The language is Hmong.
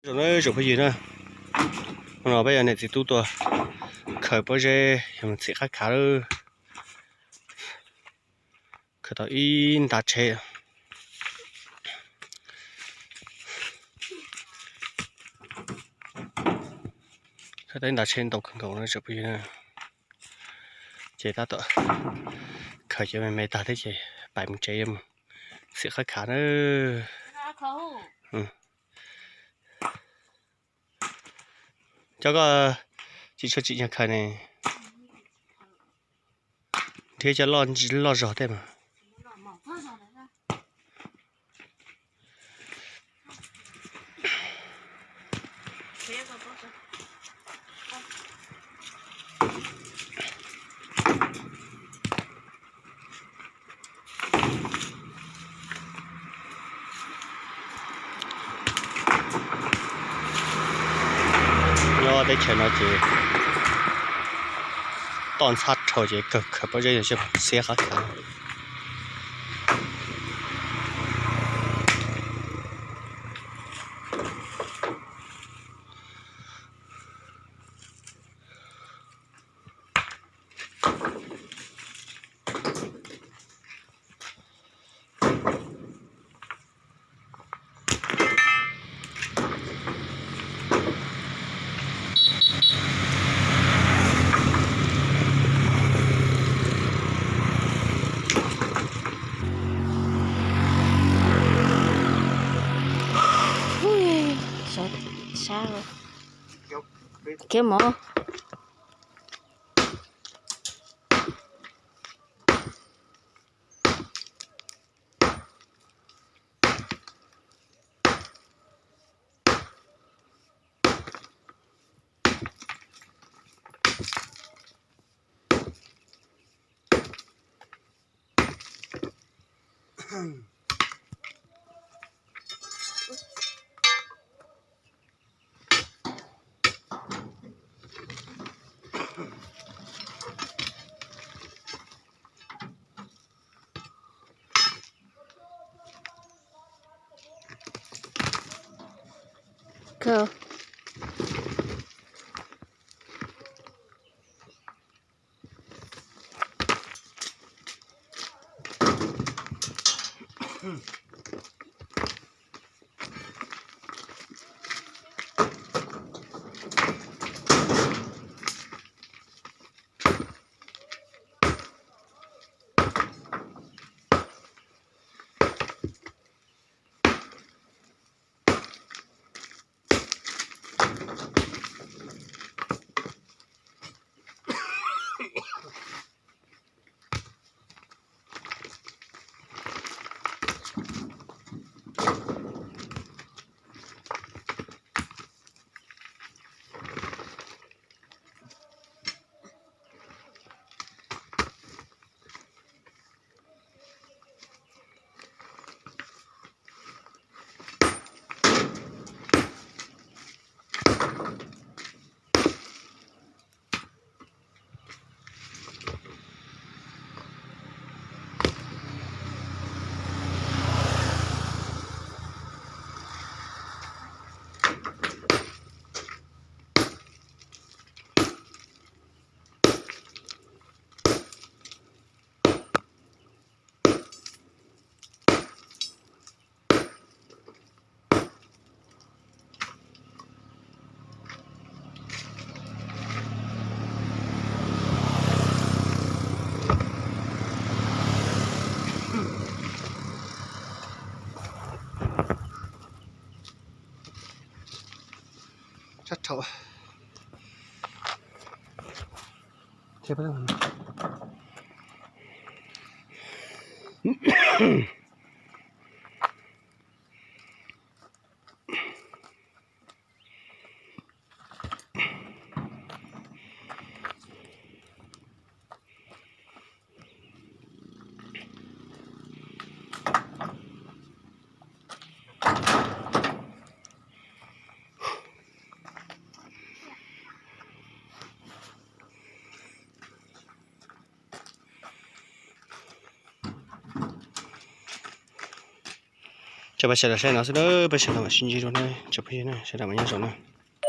Zoo na, tsoom phooj ywg na, no peb yog niam txiv tub tuaj khaws pob zeb yog mus txhim qab khav lawm. Khaws tau ib nta tsheb, khaws tau ib nta tsheb ntau kawg nkaus na tsoom phooj ywg na. Ces tab tom khaws cov me me tag thiab ces pais mus tsev yuav mus txhim qab khav na. Cov koj tsis tshua tsim nyog khaws ne, nrhiav cov loj zog tej mas. Nyob teb chaws no ces toj ntxhab dhau ces kawg khaws pob zeb no coj mus txhim qab khav. Sab, sab, khiav mov. Sab rhau. Cov peb sawv daws saib no xwb na, peb sawv daws mam sib ntsib dua na, cov phooj ywg na, sawv daws mas nyob zoo na.